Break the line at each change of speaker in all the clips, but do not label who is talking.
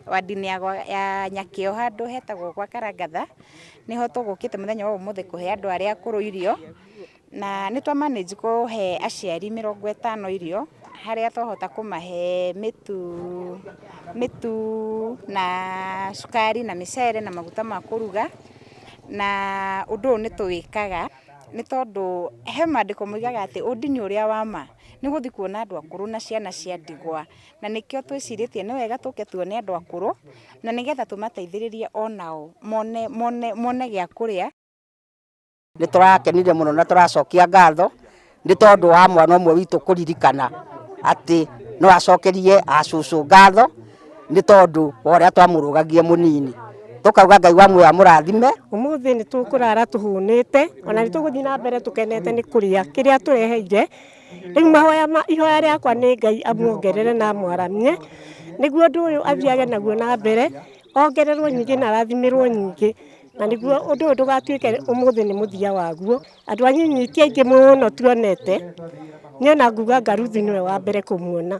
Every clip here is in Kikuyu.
Wadi-inĩ ya Nyakĩo handũ hetagwo gwa Karangatha, nĩho tũgũkĩte mũthenya wa ũmũthĩ kũhe andũ arĩa akũrũ irio, na nĩ twa manage kũhe aciari 50 irio, harĩa twahota kũmahe mĩtu na cukari na mĩcere na maguta ma kũruga, na ũndũ ũyũ nĩ tũwĩkaga nĩ tondũ he mandĩko moigaga atĩ ũndini ũrĩa wa ma nĩ gũthiĩ kuona andũ akũrũ na ciana cia ndigwa, na nĩkĩo twĩcirĩtie nĩ wega tũke tuone andũ akũrũ na nĩgetha tũmateithĩrĩrie onao mone gĩa kũrĩa.
Nĩ tũrakenire mũno na tũracokia ngatho nĩ tondũ wa mwana ũmwe witũ kũririkana atĩ no acokerie acũcũ ngatho nĩ tondũ wa ũrĩa twamũrũgagie mũnini. Tũkauga Ngai wa muoyo amũrathime.
Ũmũthĩ nĩ tũkũrara tũhũnĩte ona nĩ tũgũthiĩ na mbere tũkenete nĩ kũrĩa kĩrĩa tũreheire. Rĩu mahoya ma ihoya rĩakwa nĩ Ngai amuongerere na amwaramie nĩguo ũndũ ũyũ athiage naguo na mbere, ongererwo nyingĩ na arathimĩrwo nyingĩ, na nĩguo ũndũ ũyũ ndũgatuĩke ũmũthĩ nĩ mũthia waguo. Andũ anyinyi ti aingĩ mũno tuonete, niĩ ona nguga Ngaruthi nĩwe wa mbere kũmuona.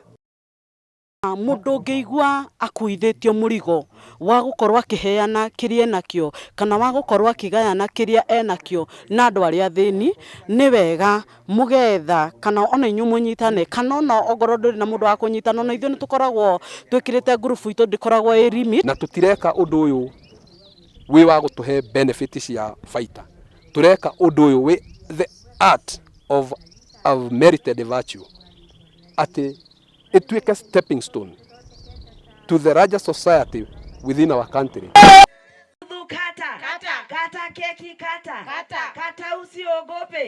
Mũndũ ũngĩigua akuithĩtio mũrigo wa gũkorwo akĩheana kĩrĩa enakĩo kana wa gũkorwo akĩgayana kĩrĩa enakĩo na andũ arĩa athĩni, nĩ wega mũgetha kana ona inyuĩ mũnyitane, kana ona ongorwo ndũrĩ na mũndũ wa kũnyitana, ona ithuĩ nĩ tũkoragwo twĩkĩrĩte ngurubu itũ ndĩkoragwo ĩ limit.
Na tũtireka ũndũ ũyũ wĩ wa gũtũhe benefit cia baita, tũreka ũndũ ũyũ wĩ the art of merited virtue, atĩ ĩtuĩke stepping stone to the larger society within our country.
Kata. Kata. Kata keki kata. Kata. Kata usiogope.